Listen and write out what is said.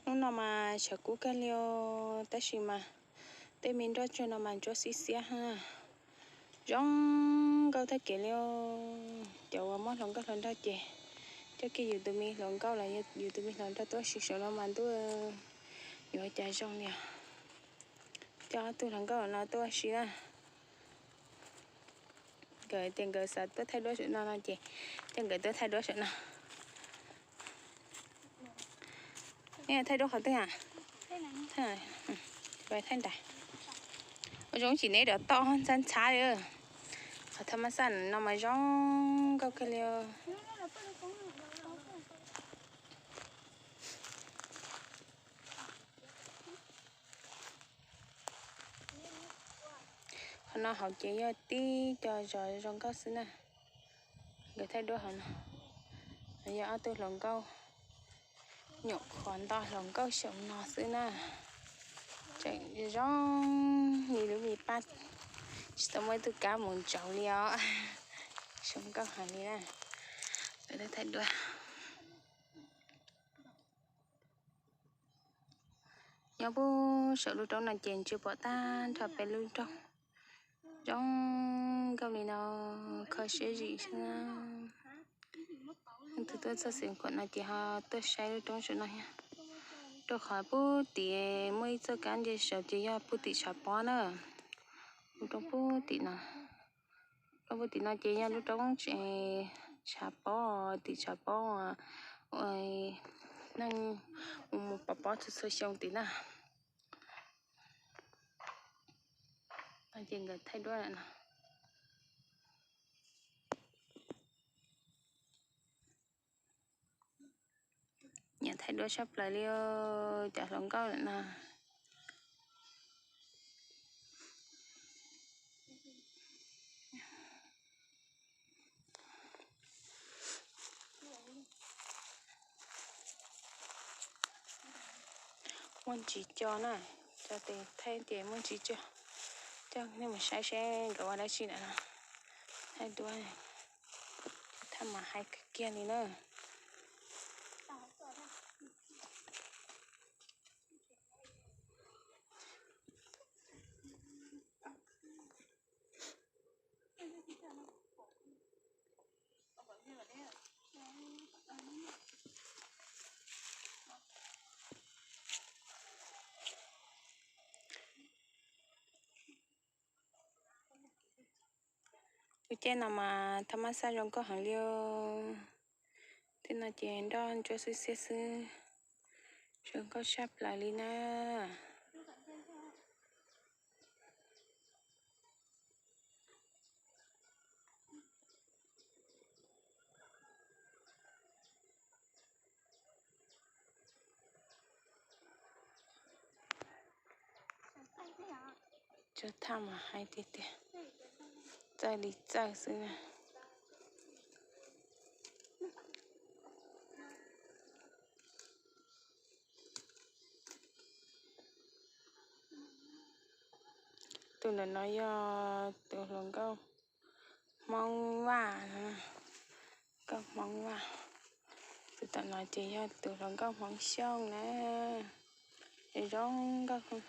Hnub no mas tshav kub kawg li os, tab sis mas tej me nroj tsuag no mas ntsuab xiab xiab ha. Zoo nkauj tag kev li os. Cov uas muab hluas nkauj hluas nraug ces coj kiag yus tus me hluas nkauj los yog yus tus me hluas nraug tuaj ua si saum no mas ntuj, yuav ua cas zoo li os. Coj ob tug hluas nkauj no tuaj ua si na. Nkawd tias nkawd xav tuaj thaij duab saum no no ces coj nkawd tuaj thaij duab saum no. Thaij duab qhov twg a? Thaij nrad. Ua zoo tsis neb rov toj ntxhab ntxhab li. Qhov thaj mab xaj no mas zoo nkauj kawg li. Qhov no hauv ces yog tib co zos zoo nkauj xwb na. Nkawd thaij duab hauv no, yog ob tug hluas nkauj nyuam qhuav nto hluas nkauj xyoo no xwb na. Tseem zoo li lub me paj, tsis tau muaj ib tug kab mus ntsaum li os. Zoo nkauj heev li na. Lawv thaij duab. Nyob puag saum lub roob no ces ntsia pom tag nrho peb lub roob zoo nkauj li no, kho siab zim xwb. Leej twg tuaj txog Xeev Khuam no ces ho tuaj saib lub roob saum no thiab. Rau qhov puag tim muaj ib txoj kab ntsia saud ces yog puag tim tshav pob na. Lub roob puag tim no, roob puag tim no ces yog lub roob tshav pob, tim tshav pob uas neeg mus mus pov pob txhua txhua xyoo tim na. Ces nkawd thaij duab lawm no. Nyiam thaij duab tshaj plaws li os, cov hluas nkauj lawm no. Muaj ntsis co na, cov tes thaij ces muaj ntsis co. Coj nej mus saib seb nkawd ua dab tsi lawm no. Thaij duab, thaj mas hais kiag li na. Lub caij no mas thaj mab xaj zoo nkauj heev li. Tej no ces nroj ntsuab xwb xiab xwb, zoo nkauj tshaj plaws li na. Tsuas thaj mas hais tiag tiag, txawj li txawj xwb na. Tus ntawm no yog tus hluas nkauj Hmoob Vaj, nkauj Hmoob Vaj. Tus tom no ces yog tus hluas nkauj Hmoob Xyooj na, zoo nkauj.